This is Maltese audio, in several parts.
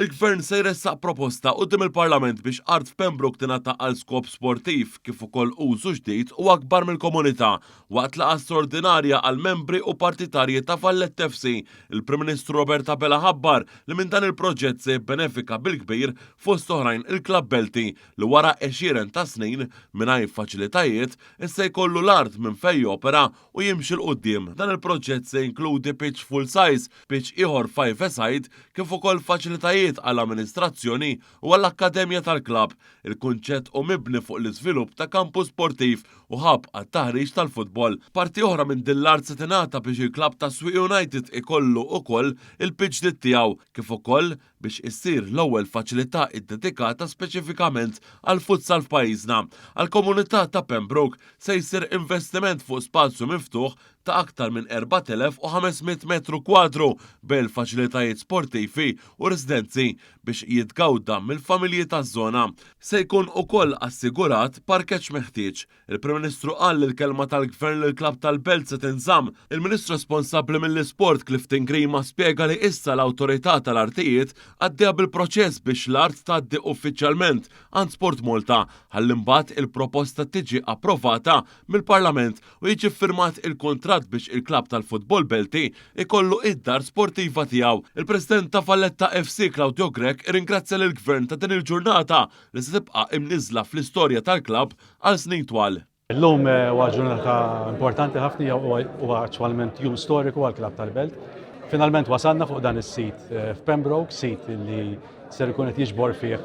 Il-Gvern se jressaq proposta quddiem il-Parlament biex art f'Pembroke tingħata għal skop sportiv kif ukoll użu ġdid u akbar mill-komunità. Waqt laqgħa straordinarja għal membri u partitarji ta' Valletta FC, il-Prim Ministru Robert Abela ħabbar li minn dan il-proġett se jibbenefika bil-kbir fost oħrajn il-klabb Belti li wara għexieren ta' snin mingħajr faċilitajiet issa jkollu l-art minn fejn jopera u jimxi 'l quddiem. Dan il-proġett se jinkludi pitch full size, pitch ieħor five-a-side kif ukoll faċilitajiet għall-amministrazzjoni u għall-akkademja tal-klabb. Il-kunċett hu mibni fuq l-iżvilupp ta' kampus sportiv u hub għat-taħriġ tal-futbol. Parti oħra minn din l-art se tingħata biex il-klabb ta' Swieqi United ikollu ukoll il-pitch ġdid tiegħu kif ukoll biex issir l-ewwel faċilità ddedikata speċifikament għall-futsal f'pajjiżna. Għall-komunità ta' Pembroke se jsir investiment fuq spazju miftuħ ta' aktar minn 4,500 metru kwadru bejn il-faċilitajiet sportivi u residenzi biex jitgawda mill-familji taż-żona. Se jkun ukoll assigurat parkeġġ meħtieġ. Il-Prim Ministru qal li l-kelma tal-Gvern lill-klabb tal-Belt se tinżamm. Il-Ministru responsabbli mill-Isport Clifton Grima spjega li issa l-Awtorità tal-Artijiet għaddejja bil-proċess biex l-art tgħaddi uffiċjalment għand Sport Malta ħalli mbagħad il-proposta tiġi approvata mill-Parlament u jiġi ffirmat il-kuntratt biex il-klabb tal-futbol Belti jkollu id-dar sportiva tiegħu. Il-President ta' Valletta FC Claudio Grech irringrazzja lill-Gvern ta' din il-ġurnata li se tibqa' imniżżla fl-istorja tal-klabb għal snin twal. Illum huwa ġurnata importanti ħafna huwa attwalment jum storiku għall-klabb tal-Belt. Finalment wasalna fuq dan is-sit eh, f'Pembroke, sit li ser ikun qed jiġbor fih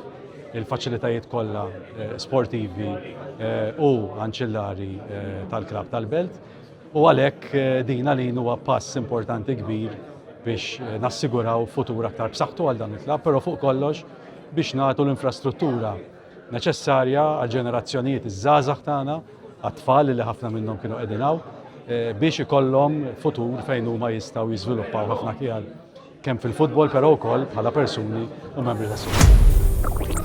il-faċilitajiet kollha eh, sportivi eh, u anċillari eh, tal-klabb tal-belt u għalhekk din għalin huwa pass importanti kbir biex nassiguraw futur aktar b'saħħtu għal dan il-klabb, però fuq kollox biex nagħtu l-infrastruttura neċessarja għal ġenerazzjonijiet iż-żgħażagħ tagħna, għat-tfal li ħafna minnhom kienu qegħdin hawn, biex ikollhom futur fejn huma jistgħu jiżviluppaw ħafna kjar kemm fil-futbol però wkoll bħala persuni u membri tas-soċjetà.